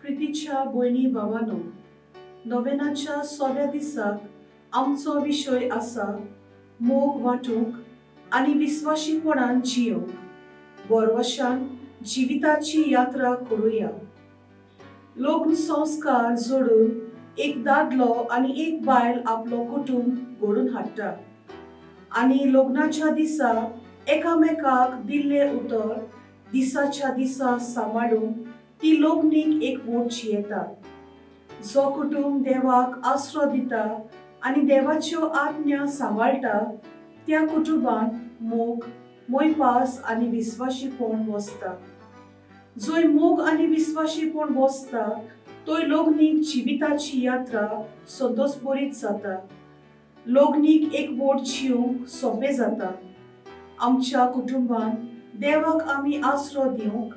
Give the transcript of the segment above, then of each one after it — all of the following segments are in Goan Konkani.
प्रितीच्या भयणी भावानो, नोवेनाच्या 16व्या दिसाक आमचो विशय आसा मोग वांटूंक आनी विस्वाशीपणान जियोंक। बोरवशान जिविताची यात्रा करुया। लग्न संस्कार जोडून एक दादलो आनी एक बायल आपलो कुटुंब घडोवन हाडटा आनी लग्नाच्या दिसा एकामेकाक दिल्लें उतर दिसाच्या दिसा सांबाळून ती लग्नीक एक वोट जियेता। जो कुटुंब देवाक आसरो दिता आनी देवाच्यो आज्ञा सांबाळटा त्या कुटुंबांत मोग, मोयपास आनी विस्वाशीपण वसता। जंय मोग आनी विस्वाशीपण वसता थंय लग्नीक जिविताची यात्रा संतोषभरीत जाता। लग्नीक एक वोट जिवंक सोंपें जाता। आमच्या कुटुंबान देवाक आमी आसरो दिवंक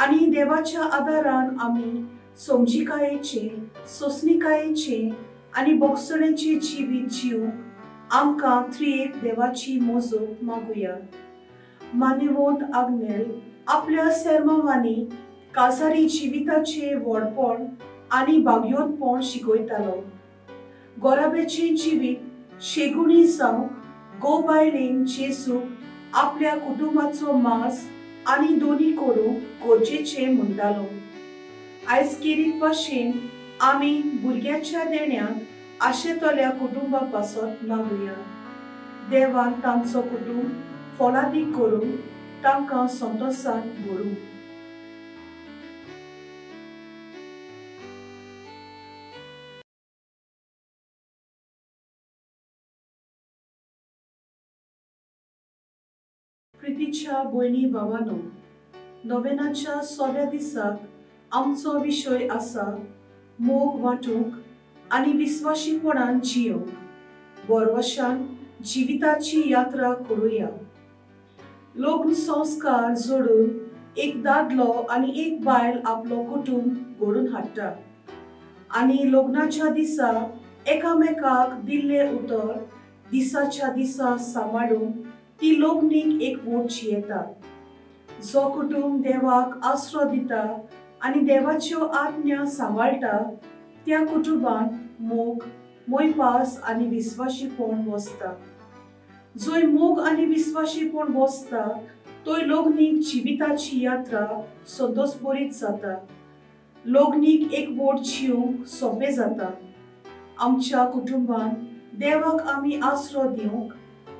आनी देवाच्या आदारान आमी समजिकायेचें, सोंसणिकायेचें आनी बोगसणेचें जिवीत जिवंक आमकां त्रिएक देवाची मोजूक मागुया। मानेवंत आग्नेल आपल्या सेर्मांवांनी कासारी जिविताचें व्हडपण आनी भाग्योतपण शिकयतालो। गोराब्याचें जिवीत शेगुणी जावंक गो बायलेन जेजूक आपल्या कुटुंबाचो मास आनी दोनी करूंक गरजेचें म्हणटालो। आयज केरीत भाशेन आमी भुरग्याच्या देण्याक आशेतल्या कुटुंबा पासत मागुया। देवान तांचो कुटुंब फळादीक करून तांकां संतोशान भरूं। प्रितीच्या भयणी भावानो, नोवेनाच्या 16व्या दिसाक आमचो विशय आसा मोग वांटूंक आनी विस्वाशीपणान जियोंक। बोरवशान जिविताची यात्रा करुया। लग्न संस्कार जोडून एक दादलो आनी एक बायल आपलो कुटुंब घडोवन हाडटा आनी लग्नाच्या दिसा एकामेकाक दिल्लें उतर दिसाच्या दिसा सांबाळून ती लग्नीक एक वोट जियेता। जो कुटुंब देवाक आसरो दिता आनी देवाच्यो आज्ञा सांबाळटा त्या कुटुंबांत मोग, मोयपास आनी विस्वाशीपण वसता। जंय मोग आनी विस्वाशीपण वसता थंय लग्नीक जिविताची यात्रा संतोषभरीत जाता। लग्नीक एक वोट जिवंक सोंपें जाता। आमच्या कुटुंबान देवाक आमी आसरो दिवंक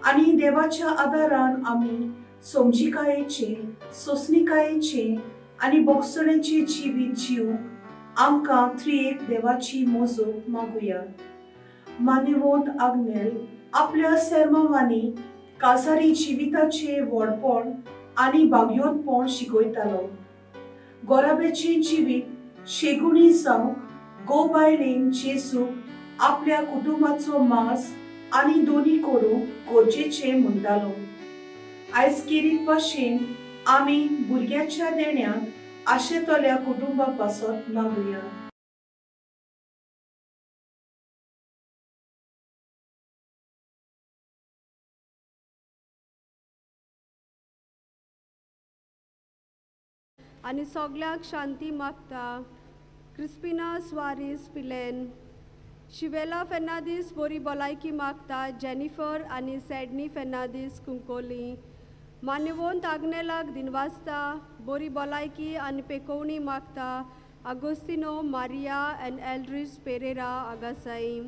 आनी देवाच्या आदारान आमी समजिकायेचें, सोंसणिकायेचें आनी बोगसणेचें जिवीत जिवंक आमकां त्रिएक देवाची मोजूक मागुया। मानेवंत आग्नेल आपल्या सेर्मांवांनी कासारी जिविताचें व्हडपण आनी भाग्योतपण शिकयतालो। गोराब्याचें जिवीत शेगुणी जावंक गो बायलेन जेजूक आपल्या कुटुंबाचो मास आनी दोनी करूंक गरजेचें म्हणटालो। आयज केरीत भाशेन आमी भुरग्याच्या देण्याक आशेतल्या कुटुंबा पासत मागुया। आनी सगळ्यांक शांती मागता। क्रिस्पिना स्वारीस पिलेन, शिवेला फेर्नादीस बरी भलायकी मागता। जेनिफर आनी सॅडनी फेर्नादीस कुंकोली, मानेवंत आग्नेलाक दिनवासता, बरी भलायकी आनी पेकोवणी मागता। आगोस्तिनो, मारिया आनी एल्ड्रीस पेरेरा आगासाई,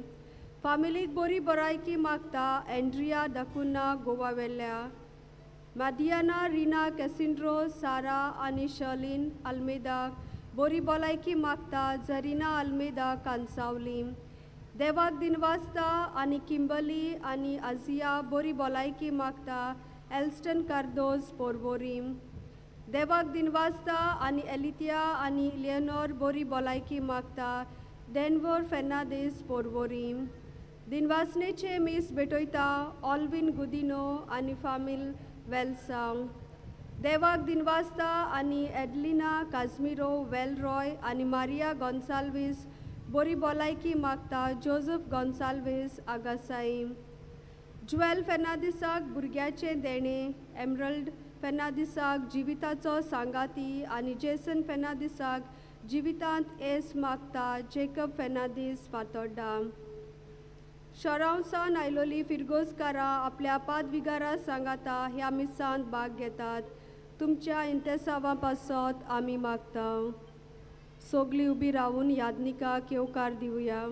फामिलीक बरी भलायकी मागता। एंड्रिया दाकुन्ना गोवा वेल्या, मादियाना, रिना कॅसिंड्रो, सारा आनी शर्लीन आल्मेदाक बरी भलायकी मागता। झरिना आल्मेदा कांसावली, देवाक दिनवासता आनी किंबली आनी आजिया बरी भलायकी मागता। एल्स्टन कार्दोज पोरवोरीम, देवाक दिनवासता आनी एलितिया आनी लियनोर बरी भलायकी मागता। डेनवर फेर्नादीस पोरवोरीम, दिनवासनेचे मीस भेटयता। ऑल्विन गुदिनो आनी फामील वेलसांव, देवाक दिनवासता आनी एडलिना काजमिरो वेलरॉय आनी मारिया गोन्साल्वीस बरी भलायकी मागता। जोजफ गोन्साल्वीस आगासाई, ज्वेल फेर्नादीसाक भुरग्याचें देणें, एमरल्ड फेर्नादीसाक जिविताचो सांगाती आनी जेसन फेर्नादीसाक जिवितांत येस मागता जेकब फेर्नांदीस फातोड्डा. शरांवसान आयलोली फिरगोजकारां आपल्या पादविगारा सांगाता ह्या मिसांत भाग घेतात. तुमच्या इंतेसांवा पासत आमी मागता. सगळीं उबी रावून यादनिकाक येवकार दिवया.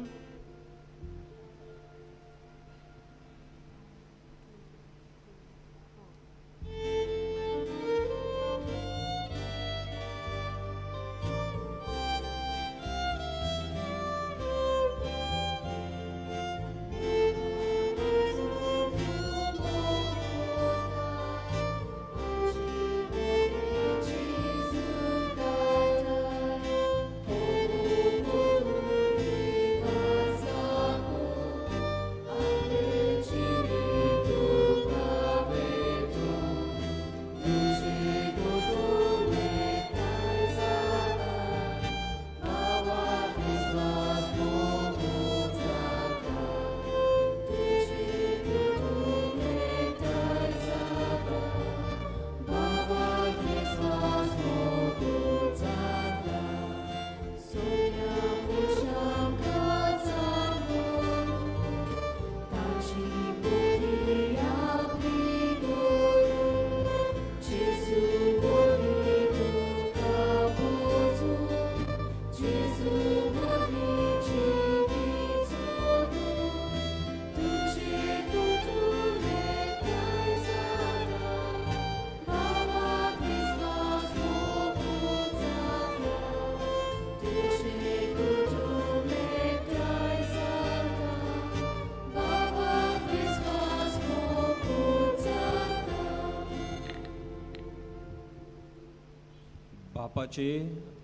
बापाचे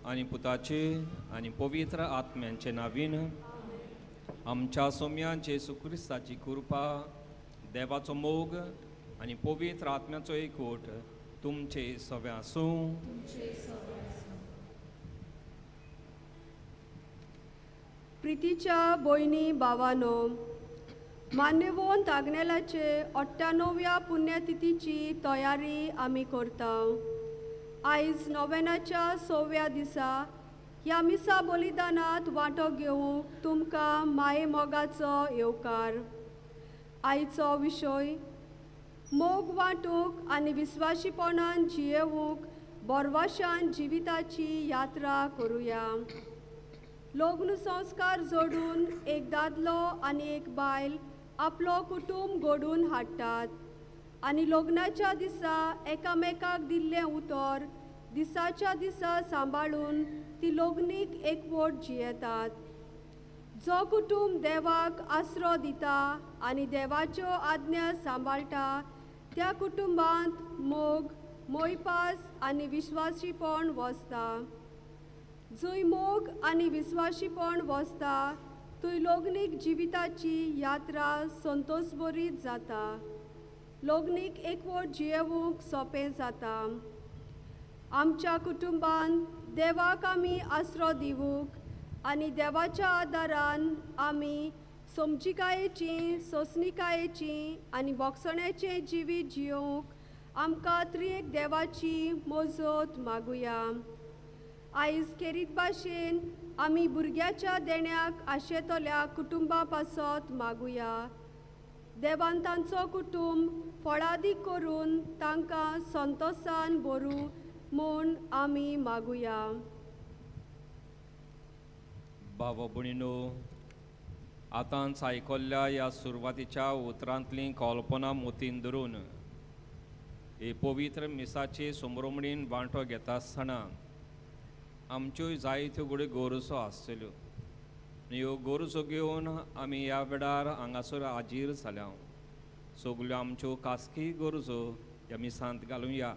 आनी पुताचे आनी पवित्र आत्म्यांचे नावीन आमच्या सोम्या जेजू क्रिस्ताची कृपा, देवाचो मोग आनी पवित्र आत्म्याचो एकवट तुमचे सगळे आसूं. प्रितीच्या भयणी भावानो, मान्यवंत आग्नेलाचे 98व्या पुण्यतिथीची तयारी आमी करता. आयज नोवेनाच्या 6व्या दिसा ह्या मिसा बलिदानांत वांटो घेवंक तुमकां माये मोगाचो येवकार. आयचो विशय मोग वांटूंक आनी विस्वाशीपणान जियेवंक बोरवाशान जिविताची यात्रा करुया. लग्न संस्कार जोडून एक दादलो आनी एक बायल आपलो कुटुंब घडोवन हाडटात आनी लग्नाच्या दिसा एकामेकाक दिल्लें उतर दिसाच्या दिसा सांबाळून ती लग्नीक एकवट जियेतात. जो कुटुंब देवाक आसरो दिता आनी देवाच्यो आज्ञा सांबाळटा त्या कुटुंबांत मोग, मोयपास आनी विश्वासीपण वसता. जंय मोग आनी विश्वासीपण वसता थंय लग्नीक जिविताची यात्रा संतोषभरीत जाता. लग्नीक एकवट जियेवंक सोंपें जाता. आमच्या कुटुंबान देवाक आमी आसरो दिवंक आनी देवाच्या आदारान आमी समजिकायेची, सोंसणिकायेची आनी बोगसण्याचें जिवीत जियोवंक आमकां त्रिएक देवाची मजत मागुया. आयज खेरीत भाशेन आमी भुरग्याच्या देण्याक आशेतल्या कुटुंबा पासत मागुया. देवान तांचो कुटुंब फळादीक करून तांकां संतोसान भरूं म्हूण आमी मागुया. बाबा भयणीनो, आतांच आयकल्ल्या ह्या सुरवातीच्या उतरांतली कल्पना मोतीन धरून हे पवित्र मिसाचे समरोमणीन वांटो घेता आसतना आमच्योय जायत्यो घडये गरजो आसतल्यो आनी ह्यो गरजो घेवन आमी ह्या वेळार हांगासर हाजीर जाल्या. सगल्यो आमच्यो खासगी गरजो ह्या मिसांत घालुया.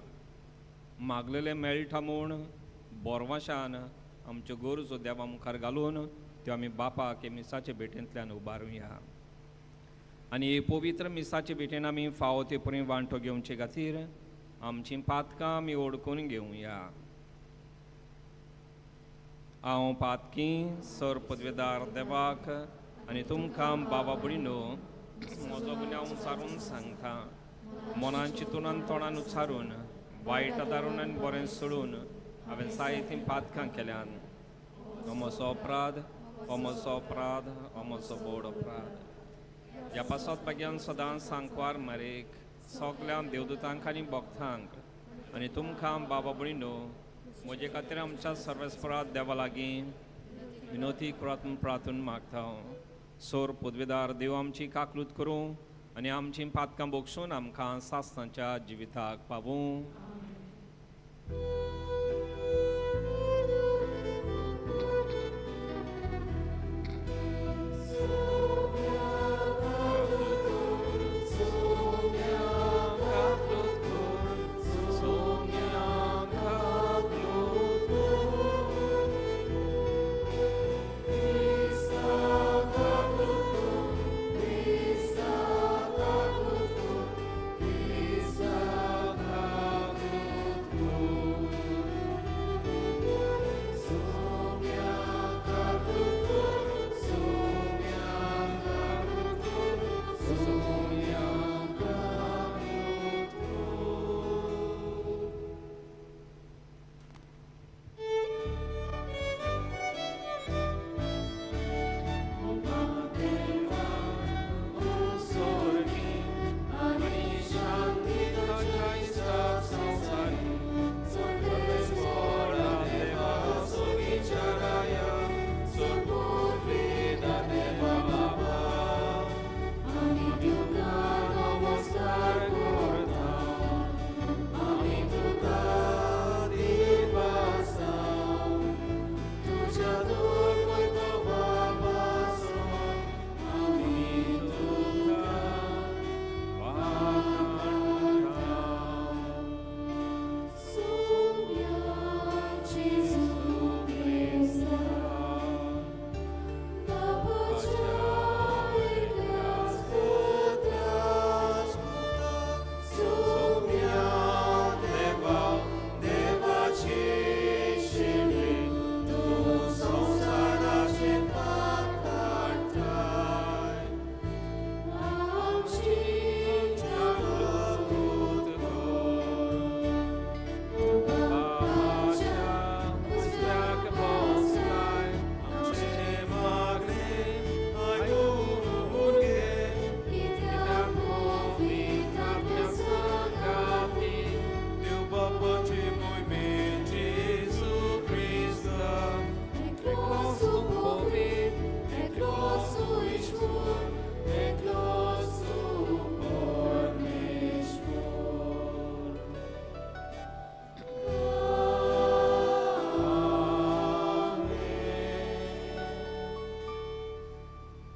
मागलेलें मेळटा म्हूण बोरवाशान आमच्यो गरजो देवा मुखार घालून त्यो आमी बापाक हे मिसाचे भेटेंतल्यान उबारुया. आनी हे पवित्र मिसाचे भेटेन आमी फावो ते परी वांटो घेवचे खातीर आमचीं पातकां आमी ओडकून घेवया. हांव पातकी सर पदवेदार देवाक आनी तुमकां बाबा भयणीनो म्हजो गुन्यांव उचारून सांगता. मनान चिंतून आनी तोंडान उचारून, वायट आदारून आनी बरें सोडून हांवें जायतीं पातकां केल्यान. अमसो अपराध, अमसो अपराध, अमसो बोड अपराध। ह्या पासत भाग्यान सदांच सांकवार मरेक सगळ्या देवदूतांक आनी भक्तांक आनी तुमकां बाबा भयणीनो म्हजे खातीर आमच्या सर्वेस्परा देवा लागीं विनोती करात म्हूण प्रार्थना मागता। सोर पदवेदार देव आमची काकलूत करूं आनी आमची पातकां बक्षून आमकां सासणाच्या जिविताक पावूं।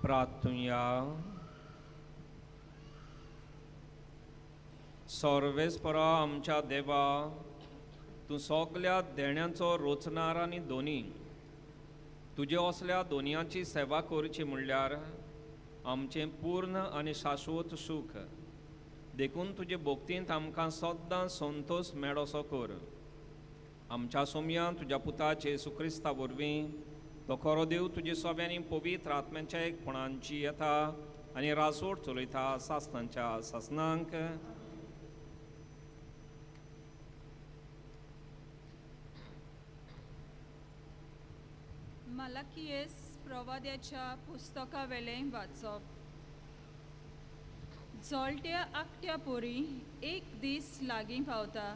प्रार्थुया। सर्वेस्परा आमच्या देवा, तूं सगल्या देण्यांचो रोचणार आनी दोनी, तुजे असल्या दोनयांची सेवा करची म्हणल्यार आमचें पूर्ण आनी शाश्वत सूख। देखून तुजे भक्तींत आमकां सद्दां संतोश मेळोसो कर। आमच्या सोमयान तुज्या पुता जेजू क्रिस्ता वरवीं तो खरो देव तुजे सगळ्यांनी पवित्र आत्म्यांच्या एकपणांची येता आनी राजवट चलयता सासणांच्या सासणांक। मलाकियेस प्रवाद्याच्या पुस्तकावेलें वाचप। जळट्या आकट्या पोरी एक दीस लागीं पावता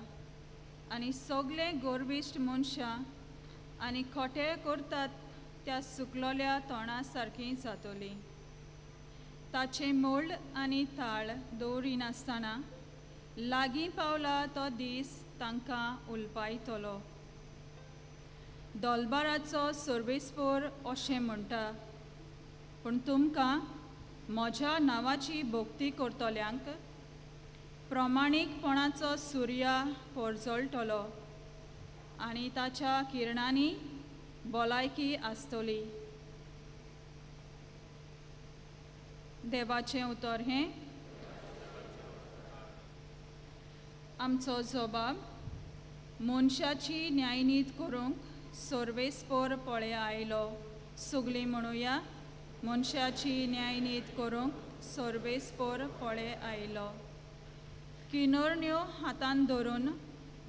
आनी सगळे गोरविश्ट मनशां आनी खोटे करतात त्या सुकलोल्या तोंडा सारकी जातली। ताचें मोल्ड आनी ताळ दवरिनासतना लागीं पावला तो दीस तांकां उलपायतलो। दोलबाराचो सर्वेस्पोर अशें म्हणटा, पूण तुमकां म्हज्या नांवाची भक्ती करतल्यांक प्रमाणीकपणाचो सुर्या परजळटलो आनी ताच्या किरणांनी भलायकी आसतली। देवाचें उतर हें आमचो जबाब। मनशाची न्यायनीत करूंक सर्वेस्पोर पळय आयलो। सगळीं म्हणुया, मनशाची न्यायनीत करूंक सर्वेस्पोर पळय आयलो। किनोरण्यो हातान धरून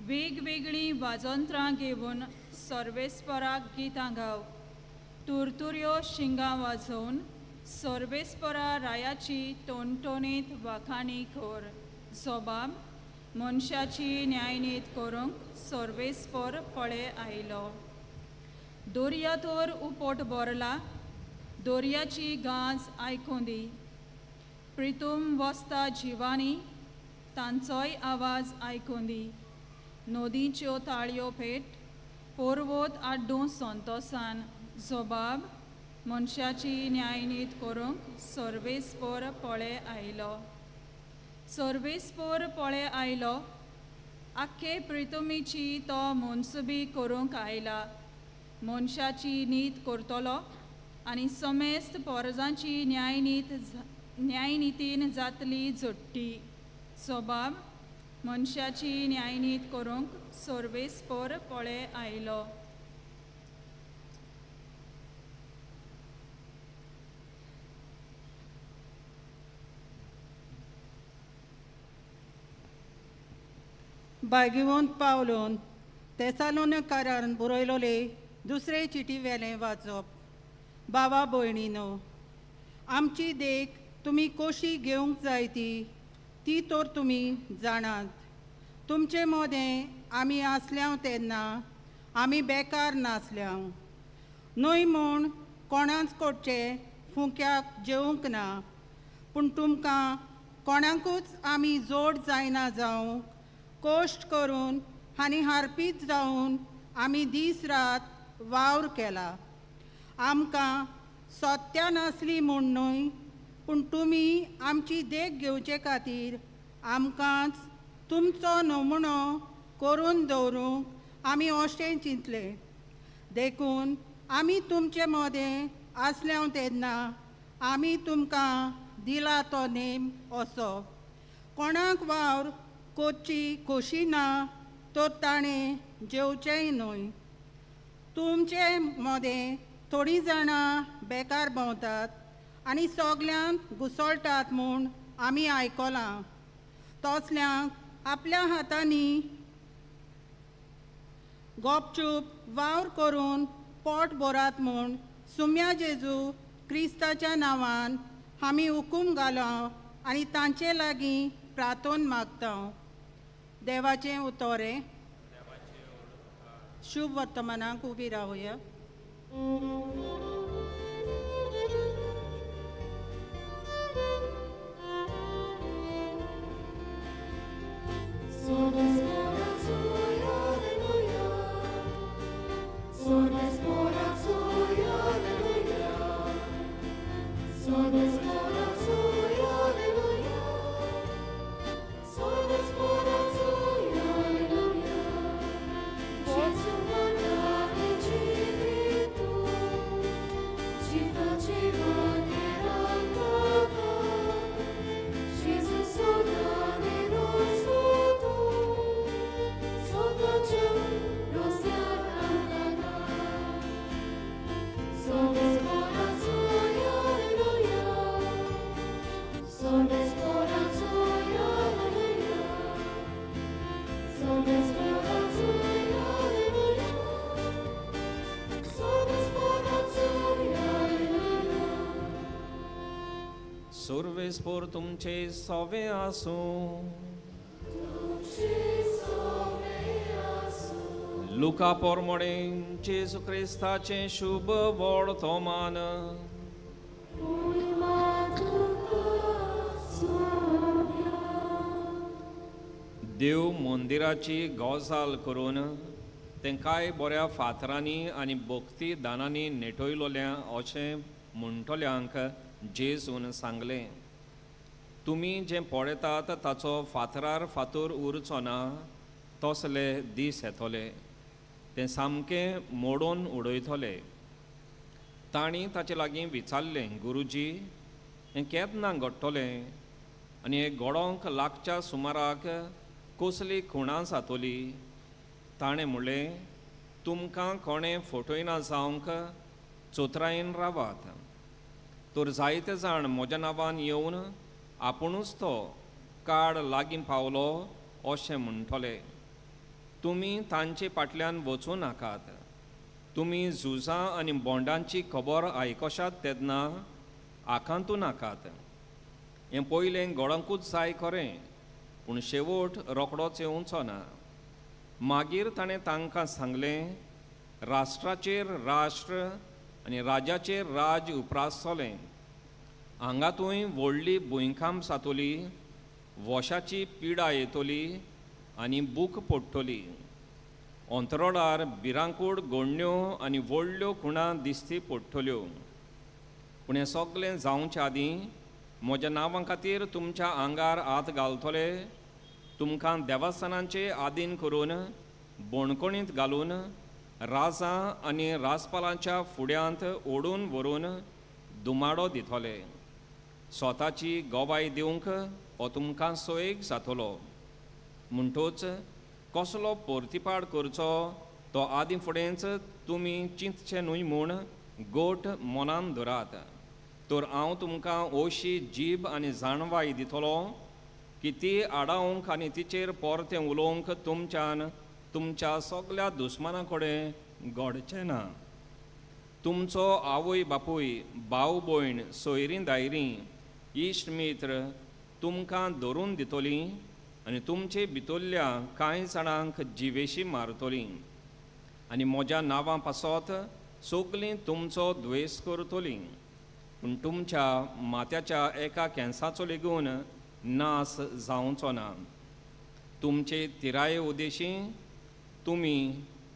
वेगवेगळीं वाजंत्रां घेवन सर्वेस्पराक गितां गाव। तुरतुऱ्यो शिंगां वाजोवन सर्वेस्परा रायाची टोनटोनीत वाखाणी कर. जोबाब मनशाची न्यायनीत करूंक सर्वेस्पर पळे आयलो. दर्या तर उपट भरला, दर्याची गाज आयकूं दी. प्रितूम वसता जिवानी, तांचोय आवाज आयकूं दी. नदीच्यो ताळयो पेट, पर्वत आड्डूं संतोसान. जोबाब मनशाची न्यायनीत करूंक सर्वेस्पर पळे आयलो. सर्वेस्पर पळे आयलो, आख्खे प्रितुमीची तो मनसुबी करूंक आयला. मनशाची नीत करतलो आनी समेस्त पोरजांची न्यायनितीन जातली जोडटी. जोबाब मनशाची न्यायनीत करूंक सर्वेस्पर पळे आयलो. बायगिवंत पावलोन तेसालोनिकारान बरयलोले दुसरे चिटी वेलें वाचप. बाबा भयणीनो, आमची देख तुमी कशी घेवंक जाय ती तर तुमी जाणात. तुमचे मदें आमी आसल्याव तेन्ना आमी बेकार नासल्याव न्हय म्हूण कोणाच कडचे फुंक्याक जेवंक ना, पूण तुमकां कोणाकूच आमी जोड जायना जावंक कश्ट करून आनी हारपीत जावन आमी दीस रात वावर केला. आमकां सत्या नासली म्हूण न्हय, पूण तुमी आमची देख घेवचे खातीर आमकांच तुमचो नमुनो करून दवरूंक आमी अशें चिंतलें. देखून आमी तुमचे मदें आसल्याव तेन्ना आमी तुमकां दिला तो नेम असो, कोणाक वावर कोची खोशी ना तर ताणें जेवचेंय न्हय. तुमचे मदें थोडीं जाणां बेकार भोंवतात आनी सगल्यांक घुसळटात म्हूण आमी आयकलां. तसल्यांक आपल्या हातांनी गपचूप वावर करून पोट भरात म्हूण सुम्या जेजू क्रिस्ताच्या नांवान आमी हुकूम घालो आनी तांचे लागीं प्रार्थोन मागता. देवाचें उतोरें. शुभ वर्तमानाक उबी रावया. सर्वेस्पर तुमचे सवे आसूं. लुका पोरमोडे जेजू क्रिस्ताचें शुभ वर्तमान. देव मंदिराची गजाल करून तेंकाय बऱ्या फातरांनी आनी भक्ती दानांनी नेटयलोल्या अशें म्हणटल्यांक जेजून सांगलें, तुमी जें पळयतात ताचो फातरार फातर उरचो ना, तसले दीस येतले तें सामकें मोडून उडयतले. तांणी ताचे लागीं विचारलें, गुरुजी हें केन्ना घडटलें आनी हें घडोवंक लागच्या सुमाराक कसली खुणां जातली? ताणें म्हणलें, तुमकां कोणें फटयना जावंक चोत्रायेन रावात. तर जायते जाण म्हज्या नांवान येवन आपुणूच तो काळ लागीं पावलो अशें म्हणटले. तुमी तांचे फाटल्यान वचूं नाकात. तुमी झुजां आनी बोंडांची खबर आयकशात तेन्ना आकांतू नाकात. हें पयलें घडोवंकूच जाय खरें, पूण शेवट रोखडोच येवचो ना. मागीर ताणें तांकां सांगलें, राष्ट्राचेर राष्ट्र आनी राज्याचेर राज उप्रासतलें. हांगातूय व्हडली भुंयकांप जातली, वोशाची पिडा येतली आनी भूक पडटली. अंतरोडार भिरांकूळ गोडण्यो आनी व्हडल्यो खुणां दिसती पडटल्यो. पूण हें सगळें जावचे आदीं म्हज्या नांवा खातीर तुमच्या आंगार हात घालतले, तुमकां देवस्थानांचे आदीन करून बणकणींत घालून राजा आनी राजपालांच्या फुड्यांत ओडून व्हरून दुमाडो दितले. स्वताची गवाय दिवंक हो तुमकां सोयेक जातलो. म्हणटोच कसलो पोर्तिपाड करचो तो आदीं फुडेंच तुमी चिंतचें न्हय म्हूण गोट मनान धरात. तर हांव तुमकां अशी जीब आनी जाणवाय दितलो की ती आडावंक आनी तिचेर परतें उलोवंक तुमच्यान तुमच्या सगल्या दुस्माना कडेन घडचें ना. तुमचो आवय बापूय, भाव भयण, सोयरीं दायरीं, इश्ट मित्र तुमकां धरून दितलीं आनी तुमचे भितरल्या कांय जाणांक जिवेशी मारतलीं आनी म्हज्या नांवां पासत सगलीं तुमचो द्वेस करतलीं. पूण तुमच्या माथ्याच्या एका केंसाचो लेगून नास जावचो ना. तुमचे तिराये उदेशी तुमी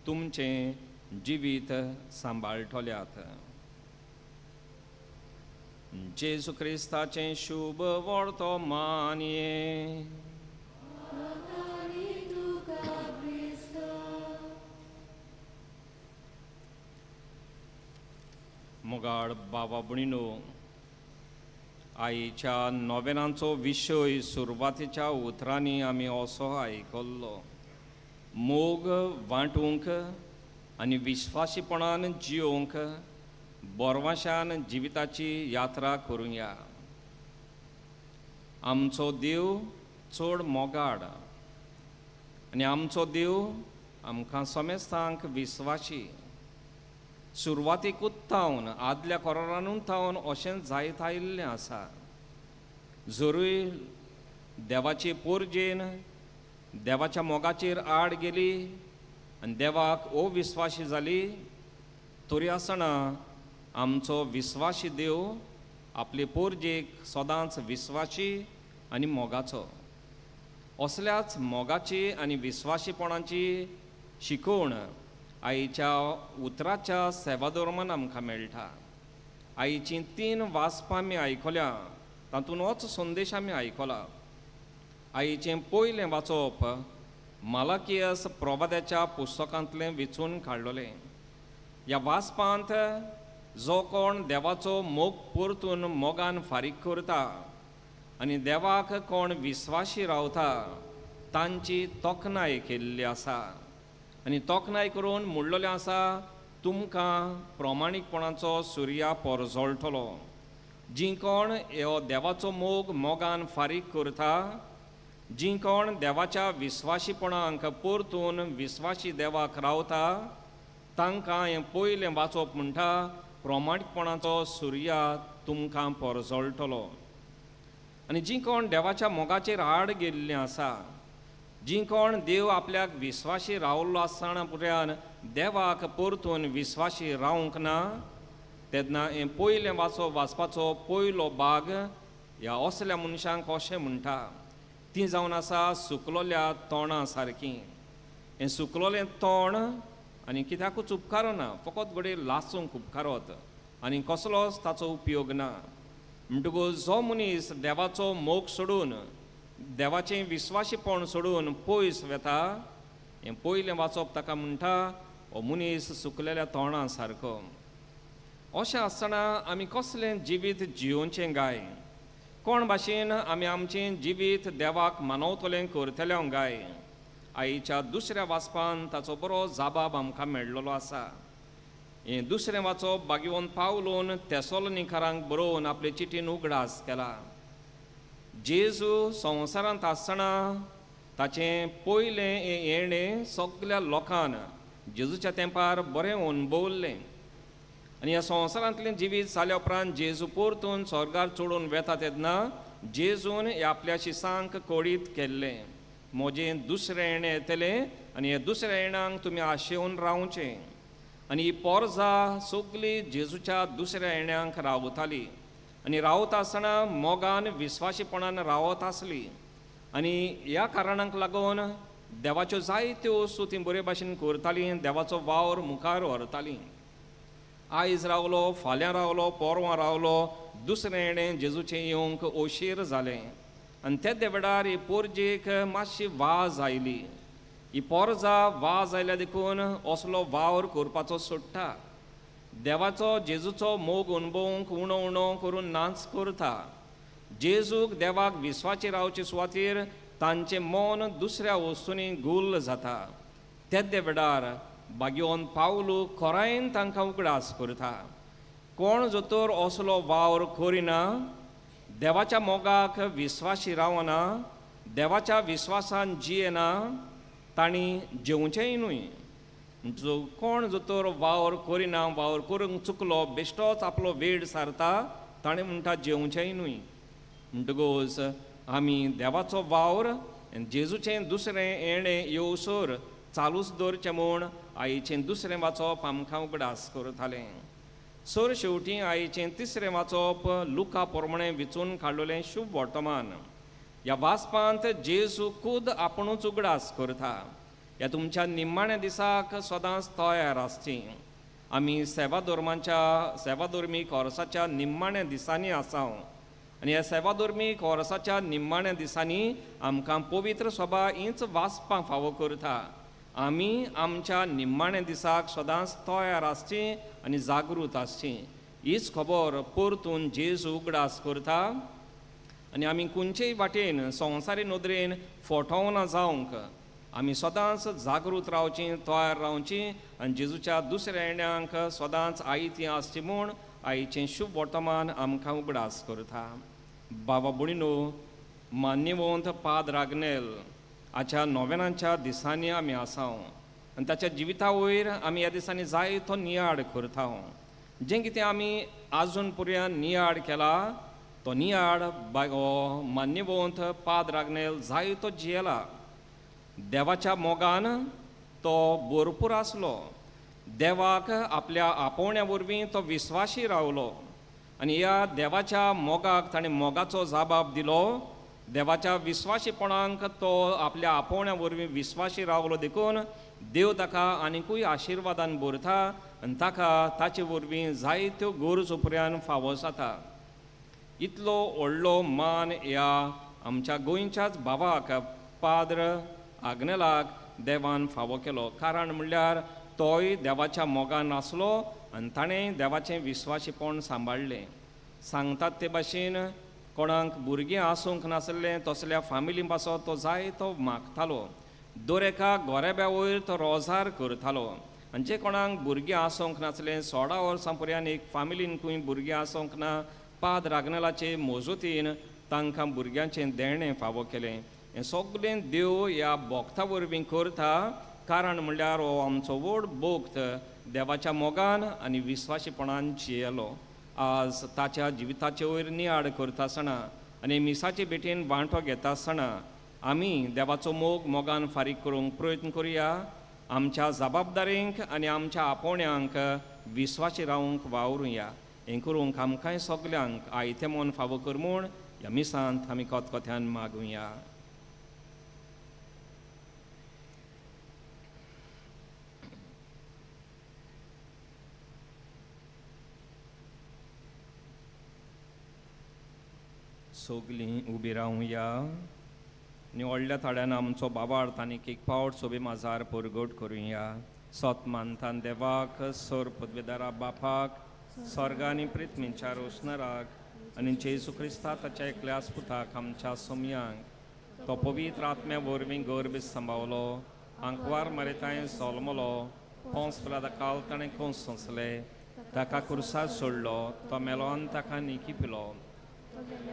तुमचें जिवीत सांबाळटल्यात. जेजू क्रिस्ताचें शुभ वर्तमान. मोगाळ बाबा भयणीनो, आईच्या नोवेनांचो विशय सुरवातेच्या उतरांनी आमी असो आयकल्लो, मोग वांटूंक आनी विश्वासीपणान जियोवंक बोरवाशान जिविताची यात्रा करुया. आमचो देव चड मोगाड आनी आमचो देव आमकां समेस्तांक विश्वासी. सुरवातीकूच थावन आदल्या कोरारानूच थावन अशें जायत आयिल्लें आसा. जरूय देवाचे पोरजेन देवाच्या मोगाचेर आड गेली आनी देवाक अविस्वाशी जाली तरी आसतना आमचो विस्वाशी देव आपले पोरजेक सदांच विस्वाशी आनी मोगाचो. असल्याच मोगाची आनी विस्वाशीपणाची शिकवण आईच्या उतराच्या सेवाधर्मान आमकां मेळटा. आईचीं 3 वाचपां आमी आयकल्या, तातूंत होच संदेश आमी आयकला. आईचें पयलें वाचप मालाकियस प्रवाद्याच्या पुस्तकांतलें वेंचून काडलेलें. ह्या वाचपांत जो कोण देवाचो मोग परतून मोगान फारीक करता आनी देवाक कोण विस्वाशी रावता तांची तोखणाय केल्ली आसा. आनी तोखणाय करून म्हणलेलें आसा, तुमकां प्रमाणीकपणाचो सुर्या परजळटलो. जीं कोण हो देवाचो मोग मोगान फारीक करता, जीं कोण देवाच्या विस्वाशीपणाक परतून विस्वाशी देवाक रावता तांकां हें पयलें वाचप म्हणटा, प्रमाणीकपणाचो सुर्या तुमकां परजळटलो. आनी जीं कोण देवाच्या मोगाचेर आड गेल्लीं आसा, जीं कोण देव आपल्याक विस्वाशी रावल्लो आसतना पुर्यान देवाक परतून विस्वाशी रावंक ना तेन्ना हें पयलें वाचप वाचपाचो पयलो भाग ह्या असल्या मनशांक अशें म्हणटा, तीं जावन आसा सुकलोल्या तोंडा सारकीं. हें सुकलोलें तोंड आनी कित्याकूच उपकारना, फकत घडये लासूंक उपकारत आनी कसलोच ताचो उपयोग ना. म्हणटकूच जो मनीस देवाचो मोग सोडून देवाचें विस्वाशीपण सोडून पयस वेता, हें पयलें वाचप ताका म्हणटा हो मनीस सुकलेल्या तोंडा सारको. अशें आसतना आमी कसलें जिवीत जियोवचें गाय? कोण भाशेन आमी आमचें जिवीत देवाक मानवतलें करतले गाय? आईच्या दुसऱ्या वाचपान ताचो बरो जाबाब आमकां मेळ्ळो आसा. हें दुसरें वाचप बागेवन पावलोन तेसोलनिकारांक बरोवन आपले चिटीन उगडास केला. जेजू संवसारांत आसतना ताचें पयलें हें येणें सगल्या लोकान जेजूच्या तेंपार बरें अणभवल्लें. आनी ह्या संवसारांतलें जिवीत जाल्या उपरांत जेजू परतून स्वर्गार चडून वेता तेन्ना जेजून ह्या आपल्या शिसांक कळीत केल्लें, म्हजें दुसरें येणें येतलें आनी ह्या दुसऱ्या येणांक तुमी आशेवन रावचें. आनी ही पोरजा सगली जेजूच्या दुसऱ्या येण्यांक रावताली आनी रावता आसतना मोगान विस्वाशीपणान रावत आसली. आनी ह्या कारणांक लागून देवाच्यो जायत्यो वस्तू ती बरे भाशेन करतालीं, देवाचो वावर मुखार व्हरतालीं. आयज रावलो, फाल्यां रावलो, पोरवां रावलो, दुसरें येणें जेजूचें येवंक ओशीर जालें. आनी तेदे वेळार ही पोरजेक मातशी वाज आयली. ही पोरजा वाज आयल्या देखून असलो वावर करपाचो सोडटा, देवाचो जेजूचो मोग अणभवूंक उणो उणो करून नाच करता. जेजूक देवाक विस्वाची रावचे सुवातेर तांचें मन दुसऱ्या वस्तूंनी गुल्ल जाता. तेदे वेळार बागयोन पावलू खोरायेन तांकां उगडास करता, कोण जोतर असलो वावर करिना, देवाच्या मोगाक विस्वाशी रावना, देवाच्या विस्वासान जियेना, तांणी जेवचेंय न्हय. जो कोण जोतर वावर करिना, वावर करूंक चुकलो, बेश्टोच आपलो वेळ सारता, ताणें म्हणटा जेवचेंय न्हय. म्हणटकूच आमी देवाचो वावर जेजूचें दुसरें येणें येवसर चालूच दवरचें म्हूण आईचें दुसरें वाचप आमकां उगडास करतालें. सर शेवटी आईचें तिसरें वाचप लुका प्रमाणें विचून काडलेलें शुभ वर्तमान. ह्या वाचपांत जेजू खूद आपुणूच उगडास करता, ह्या तुमच्या निमाण्या दिसाक सदांच तयार आसची. आमी सेवाधर्माच्या सेवाधर्मीक वर्साच्या निमाण्या दिसांनी आसा आनी ह्या सेवाधर्मीक वर्साच्या निमाण्या दिसांनी आमकां पवित्र सभा हीच वाचपाक फावो करता. आमी आमच्या निमाण्या दिसाक सदांच तयार आसची आनी जागृत आसची. हीच खबर परतून जेजू उगडास करता आनी आमी खंयचेय वाटेन संवसारी नदरेन फटोवना जावंक आमी सदांच जागृत रावची, तयार रावची आनी जेजूच्या दुसऱ्या येण्यांक सदांच आयती आसची म्हूण आईचें शुभ वर्तमान आमकां उगडास करता. बाबा भयणीनो, मान्यवंत पाद्र आग्नेल आच्या नोवेनाच्या दिसांनी आमी आसा आनी ताच्या जिविता वयर आमी ह्या दिसांनी जायतो नियाळ करता. जें कितें आमी आजून पर्यंत नियाळ केला तो नियाळ मान्यवंत पाद्र आग्नेल जायतो जियेला. देवाच्या मोगान तो भरपूर आसलो, देवाक आपल्या आपोवण्या वरवीं तो विस्वाशी रावलो आनी ह्या देवाच्या मोगाक ताणें मोगाचो जबाब दिलो. देवाच्या विस्वाशीपणाक तो आपल्या आपोवण्या वरवीं विस्वाशी रावलो देखून देव ताका आनिकूय आशिर्वादान भरता आनी ताका ताचे वरवीं जायत्यो गरज उपरांत फावो जाता. इतलो व्हडलो मान ह्या आमच्या गोंयच्याच भावाक पाद्र आग्नेलाक देवान फावो केलो. कारण म्हणल्यार तोय देवाच्या मोगान आसलो आनी ताणें देवाचें विस्वाशीपण सांबाळ्ळें. सांगतात ते भाशेन कोणाक भुरगीं आसूंक नासलें तसल्या फामिली पासत तो जायतो मागतालो. दर एका गोरेब्या वयर तो रोजार करतालो आनी जे कोणाक भुरगीं आसूंक नासलें 16 वर्सां पर्यंत एक फामिलीन खंय भुरगीं आसूंक ना, पाद्र आग्नेलाचे मजतीन तांकां भुरग्यांचें देणें फावो केलें. हें सगळें देव ह्या भक्ता वरवीं करता. कारण म्हणल्यार हो आमचो व्हड भक्त देवाच्या मोगान आनी विस्वाशीपणान जियेलो. आज ताच्या जिविताचे वयर नियाळ करता आसतना आनी मिसाचे भेटेन वांटो घेता आसतना आमी देवाचो मोग मोगान फारीक करूंक प्रयत्न करुया. आमच्या जबाबदारींक आनी आमच्या आपोवण्यांक विस्वाशी रावंक वावरुया. हें करूंक आमकांय सगल्यांक आयतें मन फावो कर म्हूण ह्या मिसांत आमी खतखत्यान मागुया. सगलीं उबी रावया आनी व्हडल्या थाड्यान आमचो बाबार्थ आनीक एक फावट सोबी माजार परगट करुया. सत मानतान देवाक, सर पदवेदारा बापाक, स्वर्ग आनी पृथ्वीच्या रोशनराक आनी जेजू क्रिस्ता ताच्या एकल्या पुताक आमच्या सोमयांक तो पवित्र आत्म्या वरवीं गर्भ सांबावलो, आंकवार मरेतांय सोलमलो, पोंस पिलादा काल ताणें कोंस सोंसले, ताका कुर्सार सोडलो, तो मेलो आनी ताका निकी पिलो,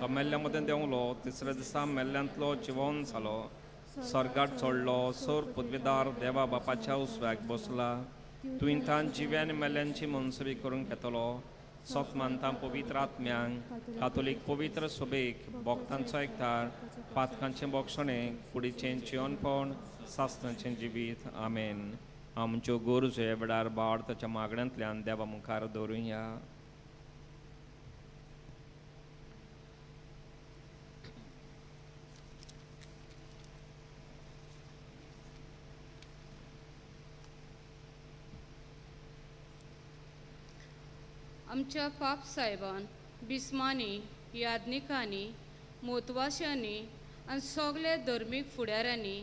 तो मेल्ल्या मदें देंवलो, तिसऱ्या दिसा मेल्ल्यांतलो जिवन जालो, स्वर्गार चडलो, सोर पदवेदार देवा बापाच्या उसव्याक बसला. तुवें तान जिव्यान मेल्यांची मनसुबी करूंक येतलो. सोत मानता पवित्र आत्म्यांक, कातोलीक पवित्र सोबेक, भक्तांचो एकठार, पातकांचें बोगसणें, कुडीचें जिवनपण, सासणाचें जिवीत. आमेन. आमच्यो गरजो ह्या वेळार बाळ ताच्या मागण्यांतल्यान देवा मुखार दवरुया. आमच्या पाप साहेबान, बिस्मांनी, यादनिकांनी, मोतवाशांनी आनी सगल्या धर्मीक फुडाऱ्यांनी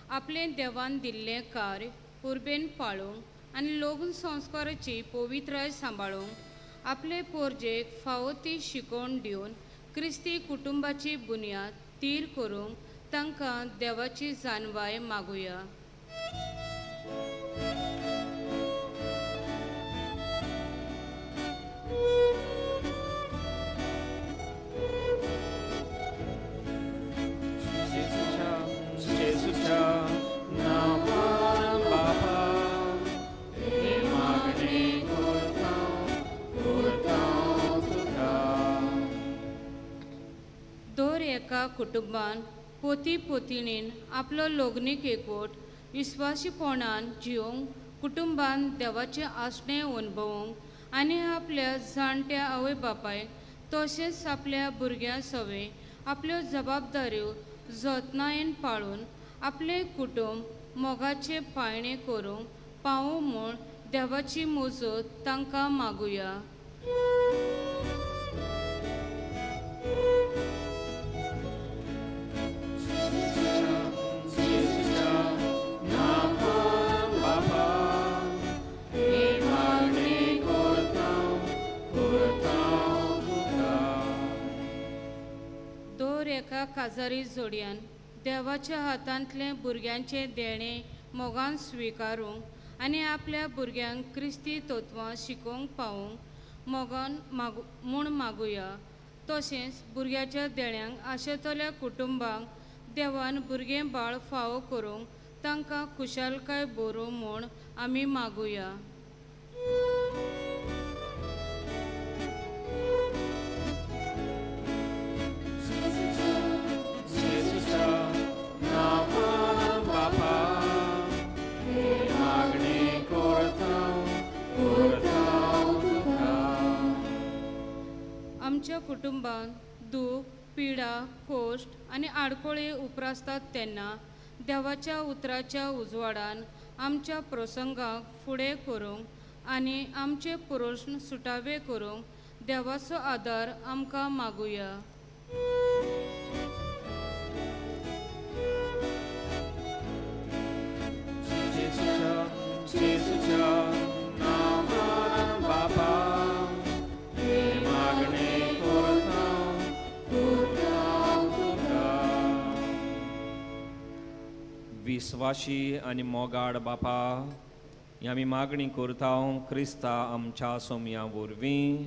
आपलें देवान दिल्लें कार्य उर्बेन पाळूंक आनी लग्न संस्काराची पवित्राय सांबाळूंक आपले पोरजेक फावो ती शिकवण दिवन क्रिस्ती कुटुंबाची बुन्याद तीर करूंक तांकां देवाची जाणवाय मागुया. दर एका कुटुंबान पोती पोतिणीन आपलो लग्नीक एकवट विस्वासीपणान जिवंक, कुटुंबान देवाचें आसणें अणभवूंक आनी आपल्या जाणट्या आवय बापायक तशेंच आपल्या भुरग्यां सवें आपल्यो जबाबदाऱ्यो जतनायेन पाळून आपलें कुटुंब मोगाचें पाळणें करूंक पावूं म्हूण देवाची मजत तांकां मागुया. दर एका काजारी जोडयान देवाच्या हातांतलें भुरग्यांचें देणें मोगान स्विकारूंक आनी आपल्या भुरग्यांक क्रिस्ती तत्वां शिकोवंक पावूंक मोगान मागू म्हूण मागुया. तशेंच भुरग्याच्या देण्यांक आशेतल्या कुटुंबांक देवान भुरगें बाळ फावो करूंक तांकां खुशालकाय बरोवं म्हूण आमी मागुया. आमच्या कुटुंबांत दूख, पिडा, खोश्ट आनी आडखळी उप्रासतात तेन्ना देवाच्या उतराच्या उजवाडान आमच्या प्रसंगाक फुडें करूंक आनी आमचे प्रस्न सुटावे करूंक देवाचो आदार आमकां मागुया. विस्वाशी आनी मोगाड बापा, ही आमी मागणी करता क्रिस्ता आमच्या सोमया वरवीं.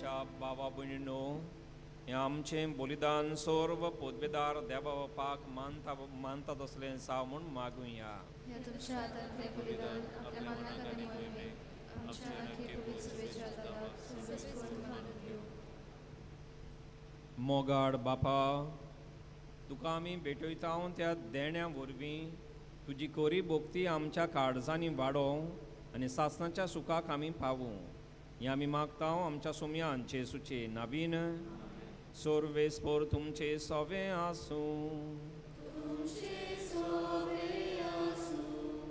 मोगाच्या बाबा भयणीनो, हें आमचें बलिदान सर्व पदवेदार देवा बापाक मानता मानता तसलें जावं म्हूण मागुया. तुमच्या हातांतलें बलिदान आपल्या मनाक आनी मोहिमेक आमच्या आनी पवित्र सभेच्या आदाराक सर्वेस्पर मानून घेवं. मोगाड बापा, तुका आमी भेटयता त्या देण्या वरवीं तुजी कोरी भोक्ती आमच्या काळजांनी वाडोवं आनी सासणाच्या सुखाक आमी पावूं. हें आमी मागता आमच्या सोम्यान जेसूचे नवीन. सर्वेस्पर तुमचे सवे आसूं.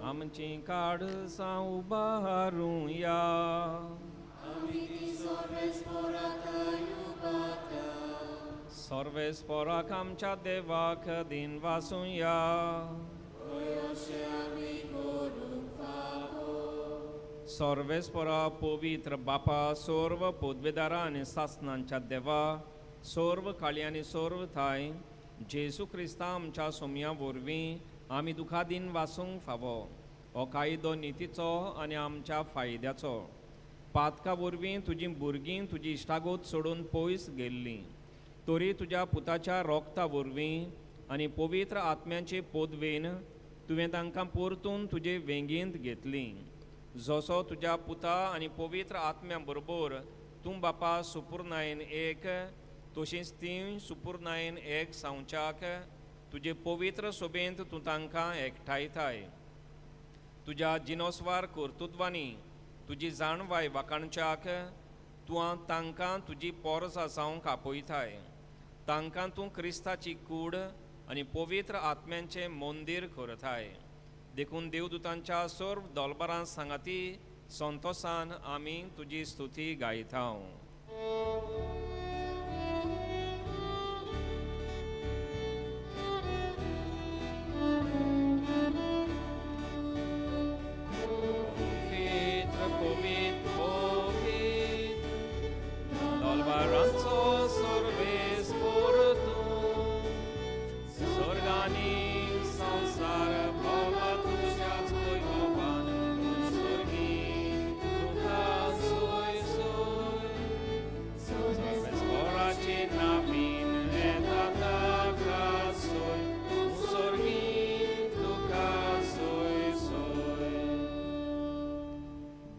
आमचीं काळजां उबारुया. सर्वेस्पराक आमच्या देवाक दिन वासुया. सर्वेस्परा पवित्र बापा, सर्व पदवेदारा आनी सासणांच्या देवा, सर्व काळी आनी सर्व थाय जेजू क्रिस्ता आमच्या सोम्या वरवीं आमी दुखा दिन वासूंक फावो. हो कायदो नितीचो आनी आमच्या फायद्याचो. पातका वरवीं तुजी भुरगीं तुजी इश्टागत सोडून पयस गेल्लीं, तरी तुज्या पुताच्या रोगता वरवीं आनी पवित्र आत्म्याचे पदवेन तुवें तांकां परतून तुजे वेंगेंत घेतलीं. जसो तुज्या पुता आनी पवित्र आत्म्या बरोबर तूं बापा सुपुर्नायन एक, तशींच तीं सुपुर्नायन एक जावच्याक तुजे पवित्र सोबेंत तूं तांकां एकठांयताय. तुज्या जिनोस्वार कर्तृत्वांनी तुजी जाणवाय वाखाणच्याक तूं तांकां तुजी पोरसां जावंक आपयताय. तांकां तूं क्रिस्ताची कूड आनी पवित्र आत्म्यांचें मंदीर करताय. देखून देवदूतांच्या सर्व दलबरां सांगाती संतोसान आमी तुजी स्तुती गायता.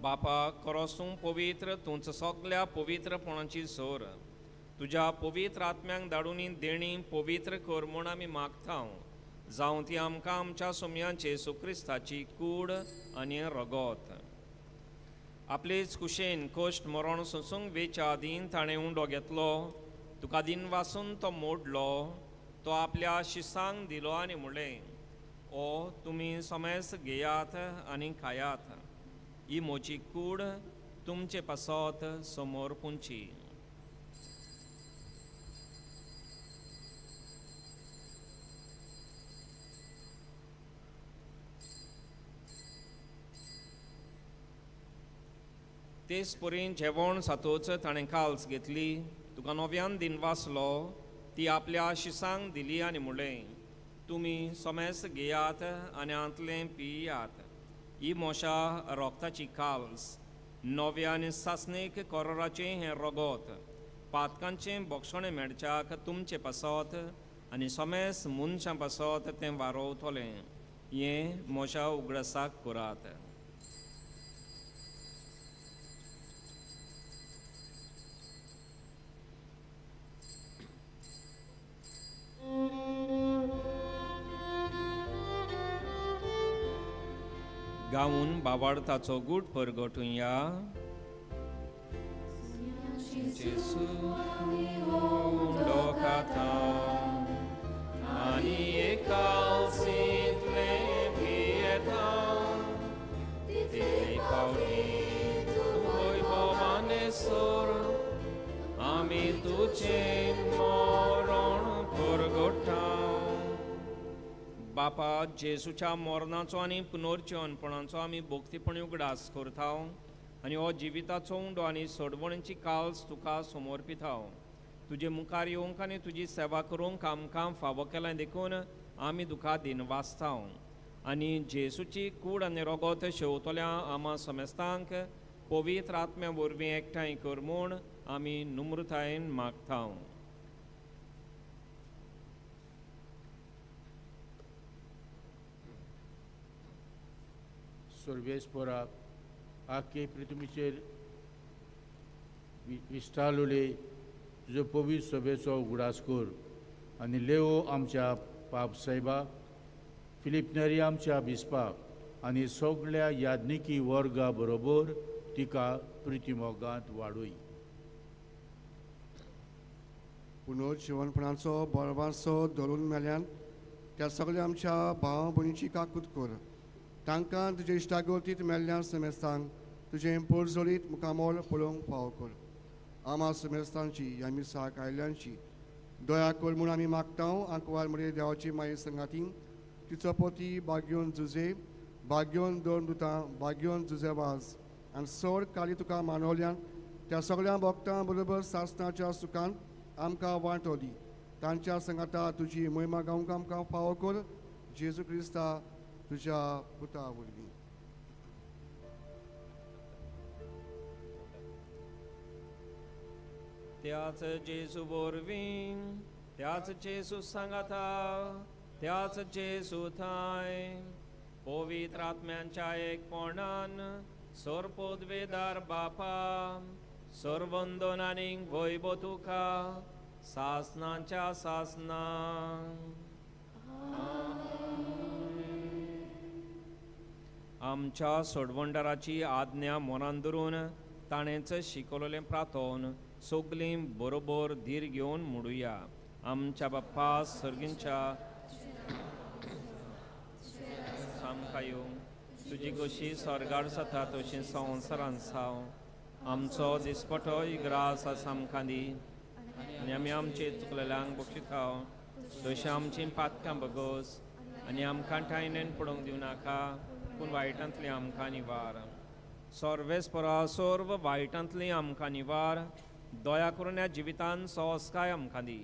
बापा, खरोच तूं पवित्र, तूंच सगल्या पवित्रपणाची सोर. तुज्या पवित्र आत्म्यांक धाडून देणी पवित्र कर म्हूण आमी मागता. जावं ती आमकां आमच्या सोम्याचे जेजू क्रिस्ताची कूड आनी रगत. आपलेच कुशेन कश्ट मरण सोंसूंक वेच्या आदीं ताणें उंडो घेतलो, तुका दिन वासून तो मोडलो, तो आपल्या शिसांक दिलो आनी म्हणलें, ओ तुमी समेस घेयात आनी खायात, ही म्हजी कूड तुमचे पासत समोर पुंची. तेच परीन जेवण जातोच ताणें काल्स घेतली, तुका नव्यान दिन वाचलो, ती आपल्या शिसांक दिली आनी म्हणलें, तुमी समेस घेयात आनी आंतलें पियात, ही म्हज्या रोगताची काल्स, नव्या आनी सासणीक कोरोराचें हें रगत पातकांचें बक्षणें मेळच्याक तुमचे पासत आनी समेस मनशां पासत तें वारोवतलें. हें म्हज्या उगडासाक करात. गावून बावाडताचो गूट परगटुया. जेजू उंडो खाता आनी एकालसींतलें पियेता, तितले फावटी तूं वैभवानेसर आमी तुजें मरण परगटा. बापा, जेजूच्या मरणाचो आनी पुनर्जीवनपणाचो आमी भक्तीपणी उगडास करता आनी हो जिविताचो उंडो आनी सोडवणीची काल्स तुका समर्पिता. तुजे मुखार येवंक आनी तुजी सेवा करूंक आमकां फावो केलें देखून आमी तुका दिन वाचता. आनी जेजूची कूड आनी रगत शेवतल्या आमा समेस्तांक पवित्र आत्म्या वरवीं एकठांय कर म्हूण आमी नम्रतायेन मागता. सर्वेस्पराक आख्खे पृथ्वीचेर विस्तारलोले तुजो पवित्र सभेचो उगडास कर आनी लेवो आमच्या पाप सायबा, फिलीप नेरी आमच्या बिस्पाक आनी सगळ्या याज्ञिकी वर्गा बरोबर तिका प्रितीमोगांत वाडय. पुनर्जिवनपणाचो बरवासो धरून मेल्यान त्या सगळ्या आमच्या भाव भयणीची काकूत कर. तांकां तुजे इश्टागतींत मेल्ल्या समेस्तांक तुजें पोरजोळीत मुखामोल पळोवंक फावो कर. आमा समेस्तांची ह्या मिसाक आयल्यांची दया कर म्हूण आमी मागता. आंकवार मरे देवाची माये संगाती तिचो पती बाग्योन जुजे, बाग्योन दोन दुतां, बाग्योन जुजे वाज आनी चड काली तुका मानवल्यान त्या सगळ्या भक्तां बरोबर सासणाच्या सुखान आमकां वांटो दी. तांच्या संगाता तुजी महिमा गावंक आमकां फावो कर. जेजू क्रिस्ता तुज्या पुता वरवीं. त्याच जेजू वरवीं, त्याच जेजू सांगाता, त्याच जेजू थांय पवित्र आत्म्यांच्या एकपणान सर्वपदवेदार बापा, सर्वंदन आनी वैभव तुका सासनाच्या सासना. आमच्या सोडवणदाराची आज्ञा मनान धरून ताणेंच शिकवलेलें प्रार्थन सगलीं बरोबर धीर घेवन म्हणुया. आमच्या बाप्पा सर्गींच्या आमकां येवं, तुजी कशी स्वर्गार जाता तशी संवसारान जावं. आमचो दिसपटो ग्रास आसा आमकां दी आनी आमी आमचे चुकलेल्यांक बक्षिता तशी आमची पातकां बगोस आनी आमकां ठायनेन पडोवंक दिवं नाका, पूण वायटांतली आमकां निवार. सर्वेस्परा सर्व वायटांतली आमकां निवार. दया करून ह्या जिवितान सोंसकाय आमकां दी.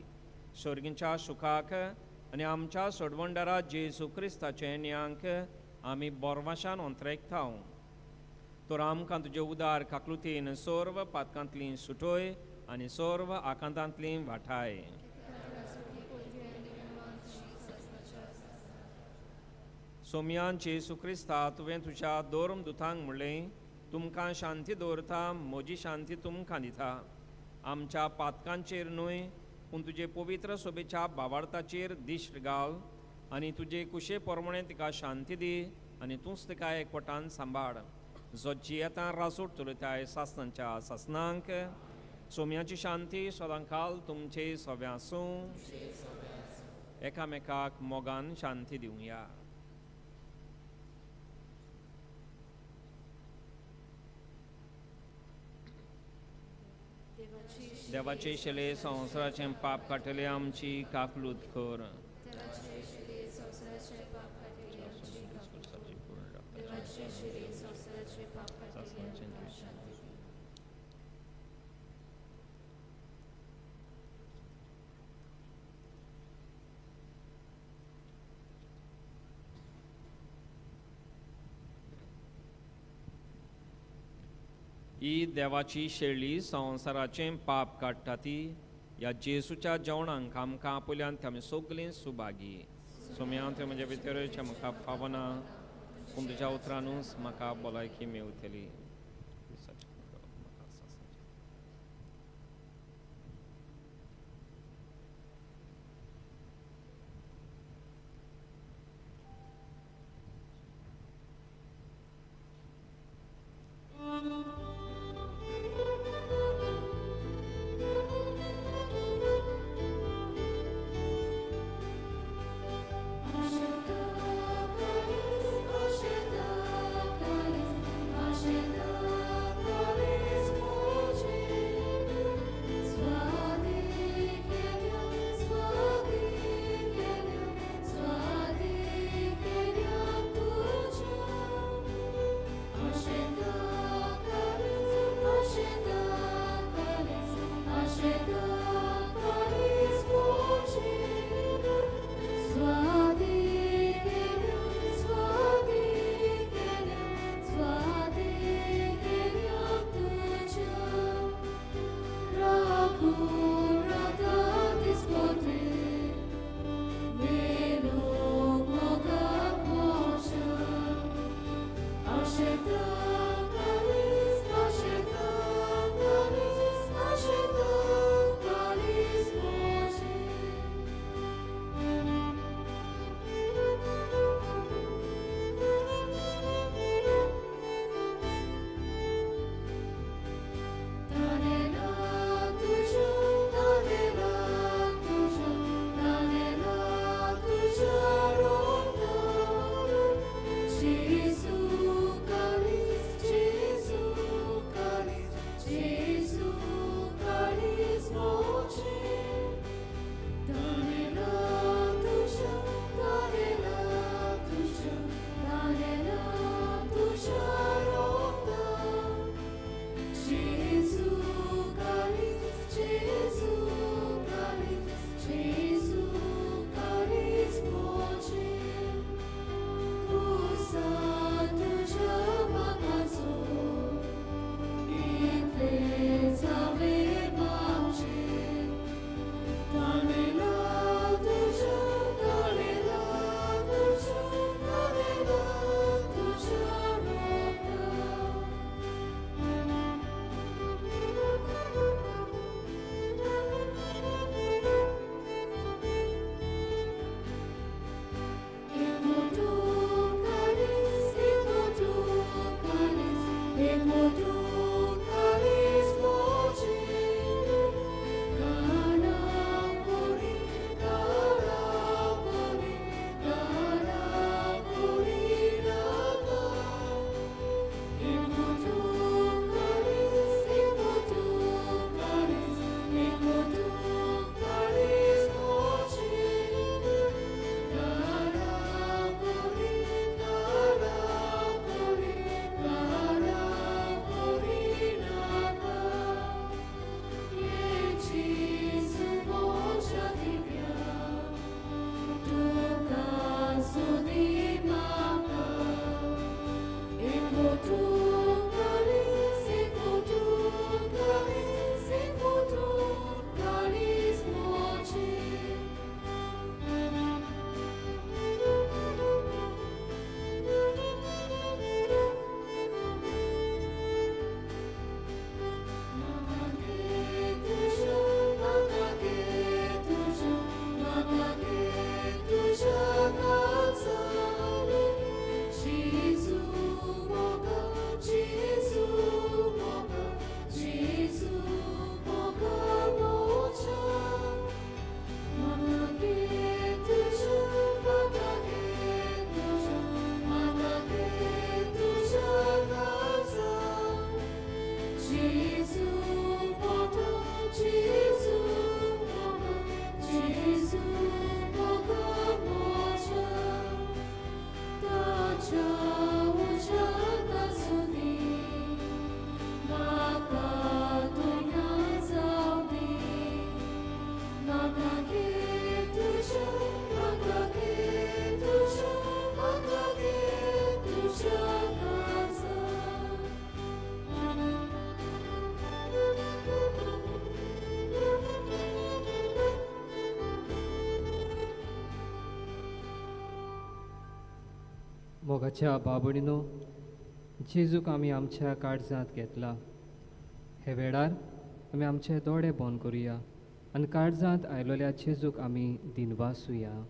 सर्गींच्या सुखाक आनी आमच्या सोडवणदारा जेजू क्रिस्ताचे न्यांक आमी बोरवाशान अंतरेकता. तर आमकां तुजे उदार काकलुतीन सर्व पातकांतली सुटय आनी सर्व आकांतांतली वाठाय. सोमयान जेजू क्रिस्ता तुवें तुज्या दोर्म दुतांक म्हणलें, तुमकां शांती दवरता, म्हजी शांती तुमकां दिता. आमच्या पातकांचेर न्हय पूण तुजे पवित्र सोबेच्या बावार्थाचेर दिश्ट घाल आनी तुजे कुशे प्रमाणे तिका शांती दी आनी तूंच तिका एकवटान सांबाळ. जो जियेता राजूट चलयताय सासनांच्या सासनांक. सोम्याची शांती सदांकाल तुमचे सव्या आसूं. एकामेकाक मोगान शांती दिवया. देवाचे शिले संवसाराचें पाप काडटले आमची काकलूत कर. ही देवाची शेळी संवसाराचें पाप काडटा ती ह्या जेजूच्या जेवणांक आमकां आपल्यान आमी सगलीं सुभागी. सोम्या तुवें म्हज्या भितर म्हाका फावना, पूण तुज्या उतरानूच म्हाका भलायकी मेवतली. Ashita मोगाच्या बाबणीनो, जेजूक आमी आमच्या काळजांत घेतला. हे वेळार आमी आमचे दोळे बंद करुया आनी काळजांत आयलोल्या जेजूक आमी दिनवासुया.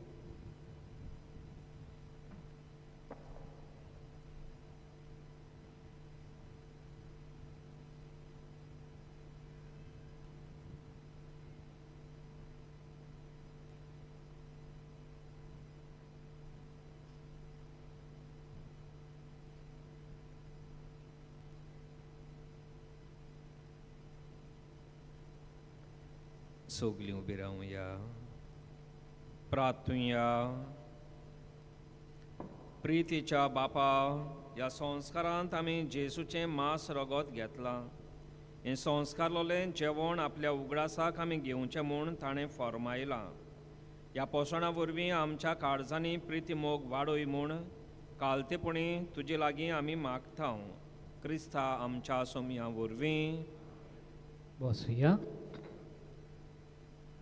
सगलीं उबी रावया, प्रार्थुया. प्रितीच्या बापा, ह्या संस्कारांत आमी जेजूचें मांस रगत घेतलां. हें संस्कारलोलें जेवण आपल्या उगडासाक आमी घेवचें म्हूण ताणें फॉर्मायलां. ह्या पोशणा वरवीं आमच्या काळजांनी प्रिती मोग वाडय म्हूण कालतेपणी तुजे लागीं आमी मागता. क्रिस्ता आमच्या सोमया वरवीं. बसुया.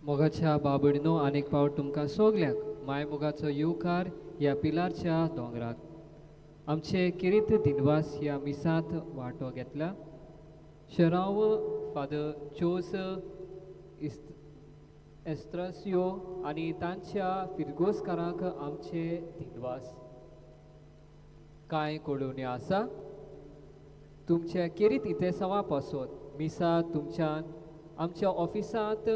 मोगाच्या बाबडीनो, आनीक फावट तुमकां सगल्यांक माय मोगाचो येवकार ह्या पिलारच्या दोंगराक. आमचे किरीत दिनवास ह्या मिसांत वांटो घेतला. शराव फादर जोस एस्त्रासियो आनी तांच्या फिरगोसकारांक आमचे दिनवास. कांय कळोवण्यो आसा तुमच्या केरीत इतेसांवा पासत मिसा तुमच्यान आमच्या ऑफिसांत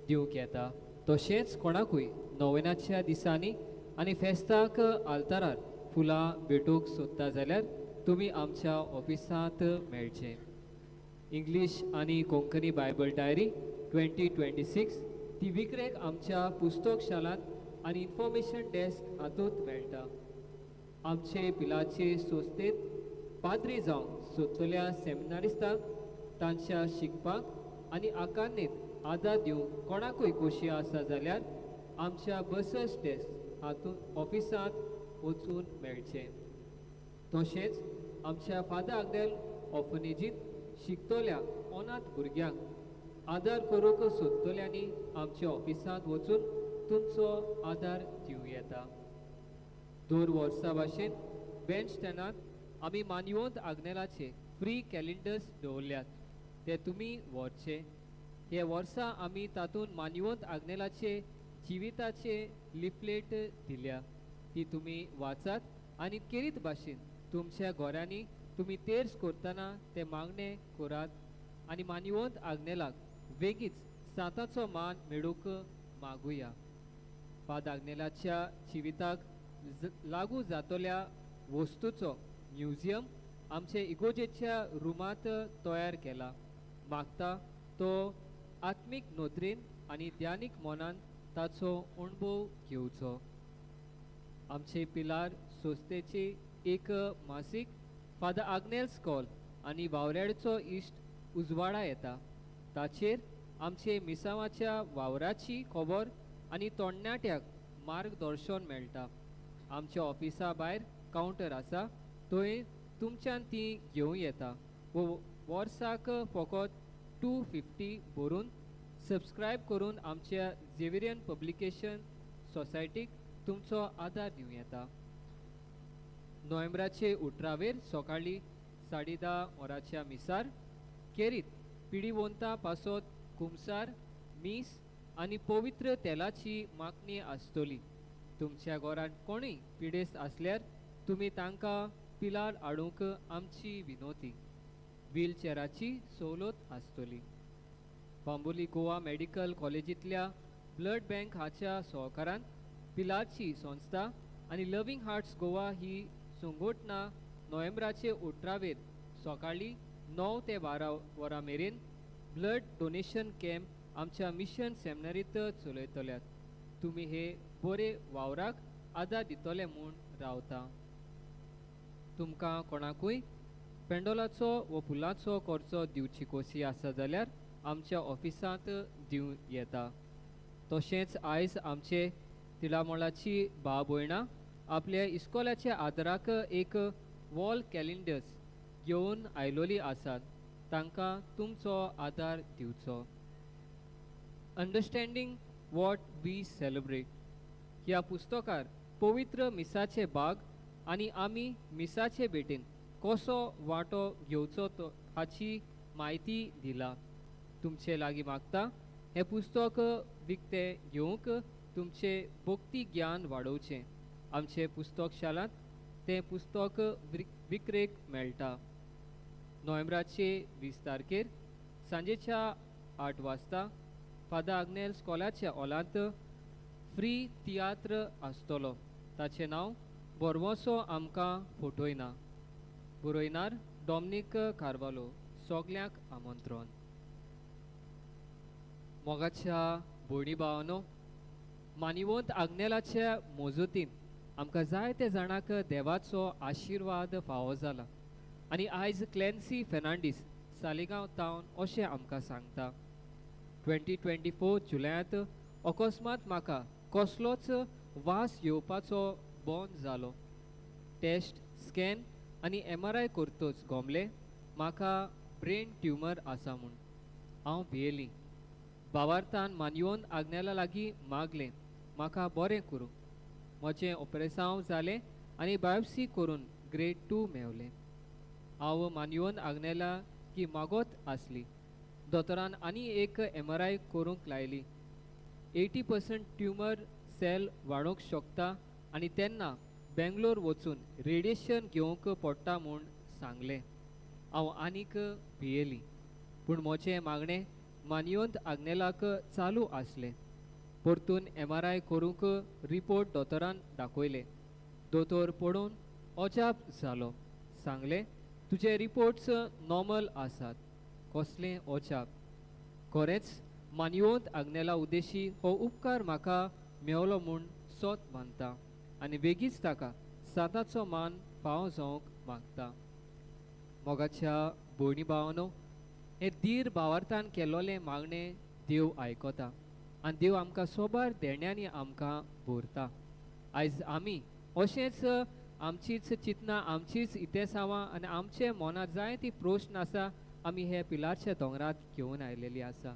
दिवंक येता. तशेंच कोणाकूय नोवेनाच्या दिसांनी आनी फेस्ताक आल्तारार फुलां भेटूंक सोदता जाल्यार तुमी आमच्या ऑफिसांत मेळचें. इंग्लीश आनी कोंकणी बायबल डायरी 2026 ती विक्रेक आमच्या पुस्तकशालांत आनी इन्फॉर्मेशन डेस्क हातूंत मेळटा. आमचे पिलाचे संस्थेंत पाद्री जावंक सोदतल्या सेमिनारिस्तांक तांच्या शिकपाक आनी आकारणेंत आदार दिवंक कोणाकूय खोशी आसा जाल्यार आमच्या बसस डेस्क हातूंत ऑफिसांत वचून मेळचें. तशेंच आमच्या फादर आग्नेल ऑर्फनेजींत शिकतल्या अनाथ भुरग्यांक आदार करूंक सोदतल्यांनी आमच्या ऑफिसांत वचून तुमचो आदार दिवं येता. दर वर्सा भाशेन बेंच स्टॅनांत आमी मानवंत आग्नेलाचे फ्री कॅलेंडर्स दवरल्यात, ते तुमी व्हरचे. हे वर्सा आमी तातूंत मानवंत आग्नेलाचे जिविताचे लिफलेट दिल्या, ती तुमी वाचात आनी केरीत भाशेन तुमच्या घरांनी तुमी तेर्स करतना ते मागणे करात आनी मानवंत आग्नेलाक वेगीच सांताचो मान मेळूंक मागुया. फादर आग्नेलाच्या जिविताक लागू जातल्या वस्तूचो म्युझियम आमचे इगोजेच्या रुमांत तयार केला. मागता तो आत्मीक नदरेन आनी ध्यानीक मनान ताचो अणभव घेवचो. आमचे पिलार संस्थेची एक मासीक फादर आग्नेल स्कॉल आनी वावराडचो इश्ट उजवाडा येता. ताचेर आमचे मिसावाच्या वावराची खबर आनी तरणाट्याक मार्गदर्शन मेळटा. आमच्या ऑफिसा भायर कावंटर आसा, थंय तुमच्यान ती घेवं येता. वो वर्साक फकत 250 भरून सबस्क्रायब करून आमच्या झेविरियन पब्लिकेशन सोसायटीक तुमचो आदार दिवं येता. नोव्हेंबराचे 18वेर सकाळीं 10:30 वरांच्या मिसार केरीत पिडिवंता पासत कुमसार मीस आनी पवित्र तेलाची मागणी आसतली. तुमच्या घरांत कोणूय पिडेस्त आसल्यार तुमी तांकां पिलार हाडूंक आमची विनोती. व्हीलचेराची सवलत आसतली. Bambolim Goa medical कॉलेजींतल्या blood bank हाच्या सहकारान पिलारची संस्था आनी लव्हिंग हार्ट्स गोवा ही संघटना नोव्हेंबराचे 18वेर सकाळीं 9 ते 12 वरां मेरेन ब्लड डोनेशन कॅम्प आमच्या मिशन सेमिनारींत चलयतल्यात. तुमी हे बरे वावराक आदार दितले म्हूण रावता. तुमकां कोणाकूय पेंडोलाचो वो फुलांचो खर्चो दिवची कोशी आसा जाल्यार आमच्या ऑफिसांत दिवं येता. तशेंच आयज आमचे तिळामोळाची भाव भयणां आपल्या इस्कोलाच्या आदाराक एक वॉल कॅलेंडर्स घेवन आयलोली आसात, तांकां तुमचो आदार दिवचो. अंडरस्टँडींग what we celebrate ह्या पुस्तकार पवित्र मिसाचे भाग आनी आमी मिसाचे भेटेन कसो वांटो घेवचो तो हाची म्हायती दिला. तुमचे लागीं मागता हें पुस्तक विकतें घेवंक तुमचें भक्ती ज्ञान वाडोवचें. आमचे पुस्तक शालांत तें पुस्तक विक्रेक मेळटा. नोव्हेंबराचे 20 तारखेर सांजेच्या 8 वाजता फादर आग्नेल स्कॉलाच्या हॉलांत फ्री तियात्र आसतलो. ताचें नांव बोरवोसो आमकां फोटोयना. बरोयनार डॉमनीक कार्वालो. सगल्यांक आमंत्रण. मोगाच्या भयणी भावांनो, मानिवंत आग्नेलाच्या मोजोतीन आमकां जायते जाणांक देवाचो आशिर्वाद फावो जाला आनी आयज क्लॅन्सी फेर्नांडीस सालिगांव टावन अशें आमकां सांगता. 2024 जुलयांत अकस्मात म्हाका कसलोच वास येवपाचो बंद जालो. टेस्ट, स्कॅन आनी MRI करतच गोमले म्हाका ब्रेन ट्युमर आसा म्हूण. हांव भियेली. बावार्थान मानयोन आग्नेला लागीं मागलें म्हाका बरें करूं. म्हजें ऑपरेसांव जालें आनी बायोप्सी करून ग्रेड 2 मेवलें. हांव मानयोन आग्नेला की मागत आसली. दोतोरान आनी एक MRI करूंक लायली. 80% ट्युमर सेल वाडोवंक शकता आनी तेन्ना बेंगलोर वचून रेडिएशन घेवंक पडटा म्हूण सांगलें. हांव आनीक भियेली, पूण म्हजें मागणें मानयोंत आग्नेलाक चालू आसलें. परतून MRI करूंक रिपोर्ट दोतोरान दाखयले. दोतोर पळोवन अजाप जालो. सांगलें तुजे रिपोर्ट्स नॉर्मल आसात. कसलें अजाप! खरेंच मानयोंत आग्नेला उद्देशी हो उपकार म्हाका मेवलो म्हूण सोत मानता आनी बेगीच ताका साताचो मान फावो जावंक मागता. मोगाच्या भयणी भावांनो, हें धीर भावार्थान केल्लोलें मागणें देव आयकता आनी देव आमकां सोबार देण्यांनी आमकां भरता. आयज आमी अशेंच आमचीच चिंतनां, आमचीच इतेसांवां आनी आमचे मनांत जाय ती प्रश्न आसा आमी हे पिलारच्या दोंगरांत घेवन आयलेली आसा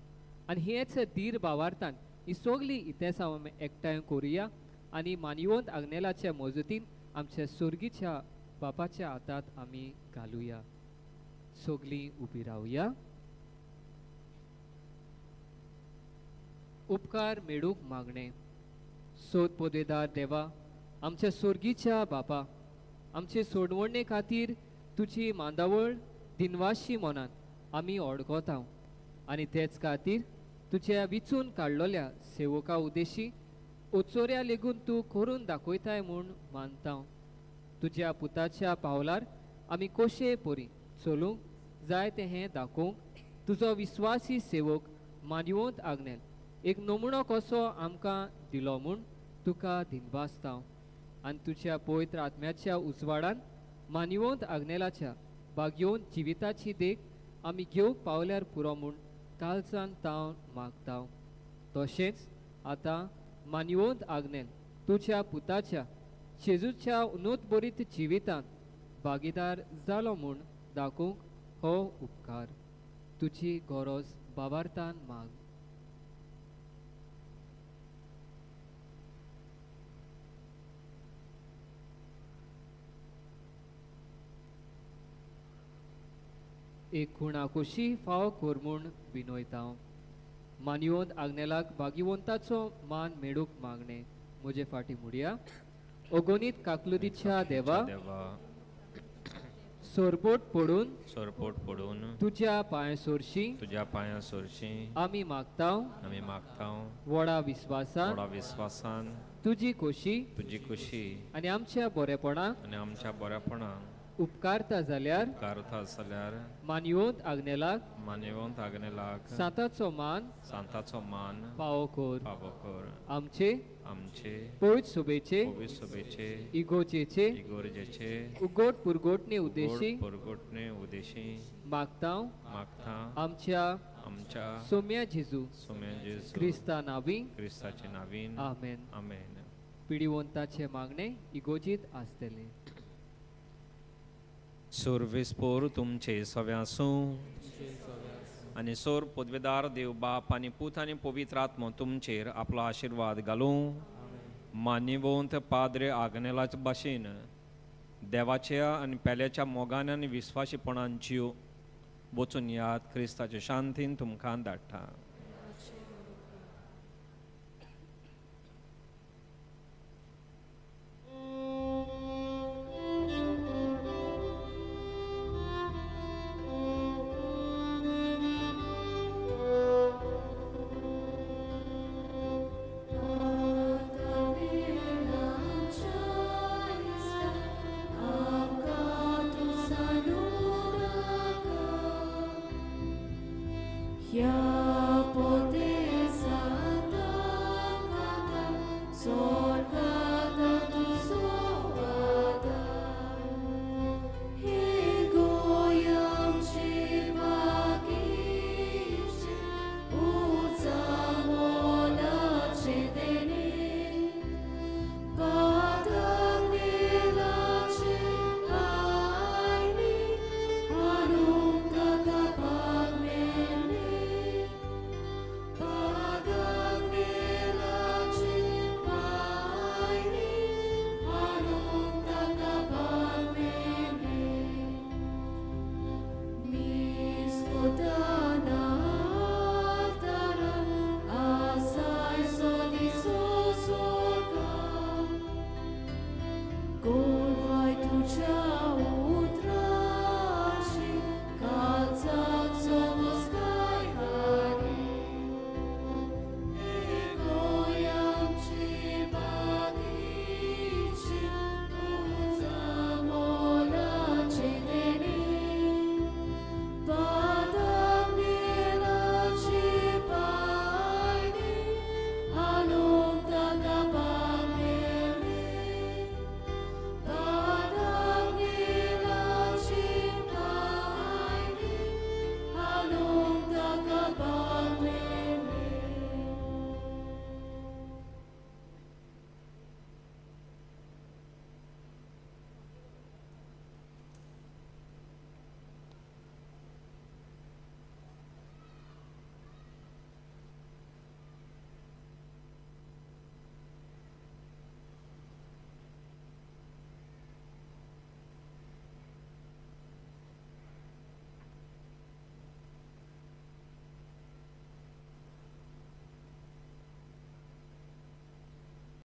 आनी हेच धीर भावार्थान ही सगळीं इतेसांवां आमी एकठांय करुया आनी मानयोंत आग्नेलाच्या मजतीन आमच्या सुर्गीच्या बापाच्या हातांत आमी घालुया. सगळीं उबी रावया. उपकार मेळूंक मागणें. सोद पदवेदार देवा, आमच्या सोर्गीच्या बापा, आमचे सोडवणे खातीर तुजी मांदावळ दिनवाशी मनान आमी ओडगोता आनी तेच खातीर तुज्या विचून काडलोल्या सेवका उद्देशी ओचोऱ्या लेगून तूं करून दाखयताय म्हूण मानता. तुज्या पुताच्या पावलार आमी कशे परी चलूंक जाय तें हें दाखोवंक तुजो विस्वासी सेवक मानवंत आग्नेल एक नमुनो कसो आमकां दिलो म्हूण तुका दिनवासता आनी तुज्या पवित्र आत्म्याच्या उजवाडान मानवंत आग्नेलाच्या भाग्योवन जिविताची देख आमी घेवंक पावल्यार पुरो म्हूण कालचान तावन मागता. तशेंच आतां मानवंत आग्नेल तुज्या पुताच्या जेजूच्या उन्नतभरीत जिवितांत भागीदार जालो म्हूण दाखोवंक हो उपकार तुजी गरज बाबार्थान माग. एक खुणा कोशी फाव कर म्हूण विनयता. मानयोंत आग्नेलाक भाग्यवंताचो मान मेळूंक मागणें. म्हजे फाटी मुडया. अगणीत काकलुदीच्या देवा, सोरपोट पडून तुज्या पांया सोरशी आमी मागता व्हडा विस्वासान तुजी खोशी आनी आमच्या बरेपणाक उपकारता जाल्यार मानयोंत आग्नेलाक सांताचो मान फावो कर. आमचे पवित्र सभेचे इगोर्जेचे उगोट पुरगोटणे उद्देशी मागता आमच्या सोम्या जेजू क्रिस्ता नावी. आमेन. पिडिवंताचे मागणे इगोजीत आसतले. सुर्विस्पोर तुमचे सव्यासूं आनी सोर पदवेदार देव बाप आनी पूत आनी पवित्र आत्मो तुमचेर आपलो आशिर्वाद घालूं. मान्यवंत पाद्रे आग्नेलाचे भाशेन देवाच्या आनी पेल्याच्या मोगान आनी विस्वाशीपणान जीव वचून याद क्रिस्ताचे शांतीन तुमकां धाडटा. Yeah.